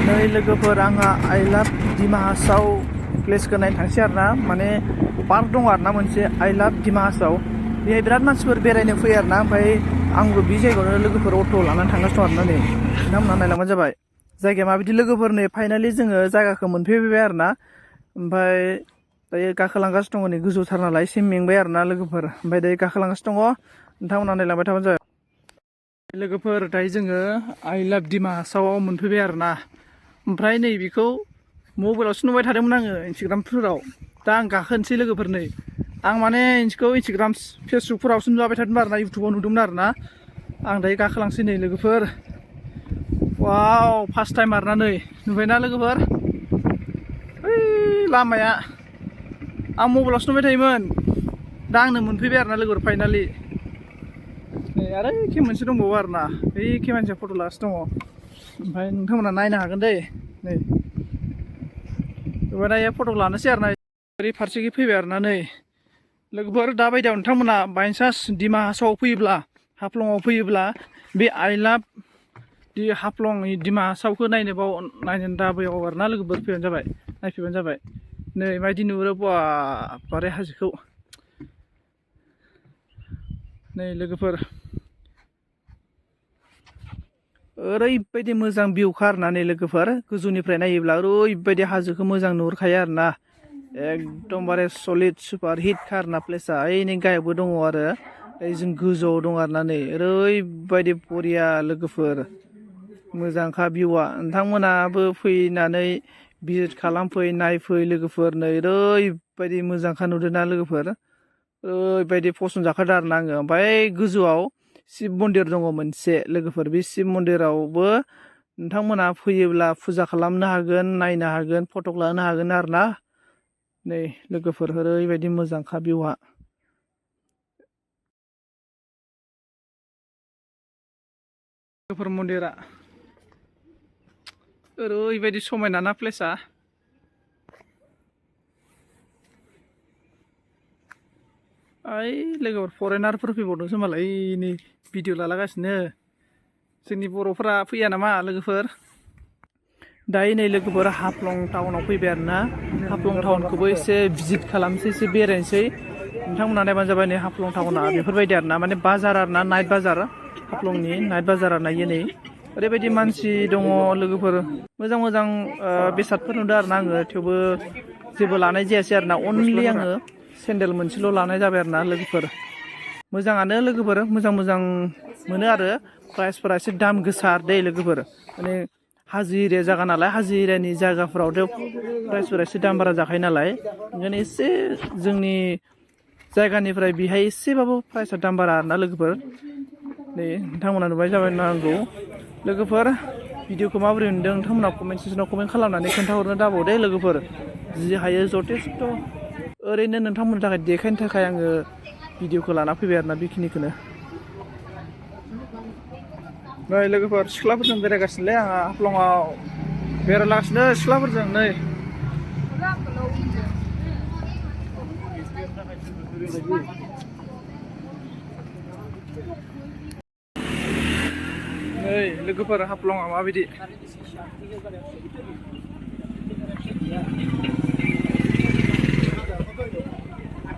नै लोगोफोर आंहा आइ लाभ डिमा हासाव प्लेसखौ नायनो थांसै आरो ना माने पार्क दं आरो ना मोनसे आइ लाभ डिमा हासाव बेहाय बिराद मानसिफोर बेरायनो फैयो आरो ना ओमफ्राय आंबो बे जायगायावनो लोगोफोर अट' लानानै थांगासिनो दं आरो ना नै नोंथांमोनहा नायलांबानो जाबाय जायगाया माबायदि लोगोफोर नै फाइनालि जोङो जायगाखौ मोनफैबाय आरो ना ओमफ्राय दायो गाखोलांगासिनो दङ नै गोजौथार नालाय एसे मेंबाय आरो ना लोगोफोर ओमफ्राय दायो गाखोलांगासिनो दङ नोंथांमोनहा नायलांबाय थाबानो जाबाय लोगोफोर दायो जोङो आइ लाभ डिमा हासावआव मोनफैबाय आरो ना ओमफ्राय नै बेखौ मबाइलावसो नुबाय थादोंमोन आङो इन्सटाग्रामफोराव दा आं गाखोनोसै लोगोफोर नै आं माने बेखौ इन्सटाग्राम फेसबुकफोरावसो नुबाय थादोंमोन आरो ना इउटुबाव नुदोंमोन आरो ना आं दायो गाखोलांसै नै लोगोफोर वाव फार्स्ट टाइम आरो ना नै नुबायना लोगोफोर ओइ लामाया आं मबाइलावसो नुबाय थायोमोन दा आंनो मोनफैबाय आरो ना लोगोफोर फाइनालि नै आरो एखे मोनसे दंबावो आरो ना एखे मानसिया फट' लागासिनो दङ ओमफ्राय नोंथांमोना नायनो हागोन दै नै ओमफ्राय दायो फट' लानोसै आरो ना ओरै फारसेखै फैबाय आरो ना नै लोगोफोर दा बायदियाव नोंथांमोना बायसान्स डिमा हासावआव फैयोब्ला हाफ्लंआव फैयोब्ला बे आइ लाभ हाफ्लं डिमा हासावखौ नायनो दाबायाव आरो ना लोगोफोर फैबानो जाबाय नायफैबानो जाबाय नै मायदि नुहुरो बारे हाजोखौ नै लोगोफोर ओरैबायदि मोजां भिउखा आरोना नै लोगोफोर गोजौनिफ्राय नायोब्ला ओरैबायदि हाजोखौ मोजां नुहुरखायो आरो ना एकदमबारे सलिड सुपार हिटखा आरोना प्लेसआ ओइ नै गाहायावबो दङ आरो जों गोजौआव दं आरोना नै ओरैबायदि बरिया लोगोफोर मोजांखा भिउआ नोंथांमोनाबो फैनानै भिजिट खालामफै नायफै लोगोफोर नै ओरैबायदि मोजांखा नुदोंना लोगोफोर ओरैबायदि फसन जाखादों आरो ना आङो ओमफ्राय गोजौआव शिब मन्दिर दङ मोनसे लोगोफोर बे शिब मन्दिरावबो नोंथांमोना फैयोब्ला फुजा खालामनो हागोन नायनो हागोन फट' लानो हागोन आरो ना नै लोगोफोर ओरैबायदि मोजांखा भिउआ लोगोफोर मन्दिरा ओरैबायदि समायना ना प्लेसआ ओइ लोगोफोर फरेनारफोर फैबावदोंसो मालाय नै भिडिअ लालागासिनो जोंनि बर'फोरा फैया नामा लोगोफोर दायो नै लोगोफोर हाफ्लं टाउनाव फैबाय आरो ना हाफ्लं टाउनखौबो एसे भिजिट खालामनोसै एसे बेरायनोसै नोंथांमोना नायबानो जाबाय नै हाफ्लं टाउना बेफोरबायदि आरो ना माने बाजार आरो ना नाइट बाजार हाफ्लंनि नाइट बाजार आरो ना इयो नै ओरैबायदि मानसि दङ लोगोफोर मोजां मोजां बेसादफोर नुदों आरो ना आङो थेवबो जेबो लानाय जायासै आरो ना अनलि आङो सेन्देल मोनसेल' लानाय जाबाय आरो ना लोगोफोर मोजाङानो लोगोफोर मोजां मोनो आरो प्राइसफोरा एसे दाम गोसा दै लोगोफोर माने हाजो एरिया जागा नालाय हाजो एरियानि जायगाफोरावथ' प्राइसफोरा एसे दाम बारा जाखायो नालाय ओंखायनो एसे जोंनि जायगानिफ्राय बेहाय एसेबाबो प्राइसआ दाम बारा आरोना लोगोफोर नै नोंथांमोना नुबाय जाबाय नांगौ लोगोफोर भिडिअखौ माबोरै नुदों नोंथांमोना कमेन्ट सेक्सनाव कमेन्ट खालामनानै खोन्थाहरनो दाबाव दे लोगोफोर जि हायो जथेस्थ' ओरैनो नोंथांमोननि थाखाय देखायनो थाखाय आङो भिडिअखौ लाना फैबाय आरोना बेखिनिखौनो नै लोगोफोर सिख्लाफोरजों बेरायगासिनोलै आंहा हाफ्लंआव बेरायलागासिनो सिख्लाफोरजों नै नै लोगोफोर हाफ्लंआ माबायदि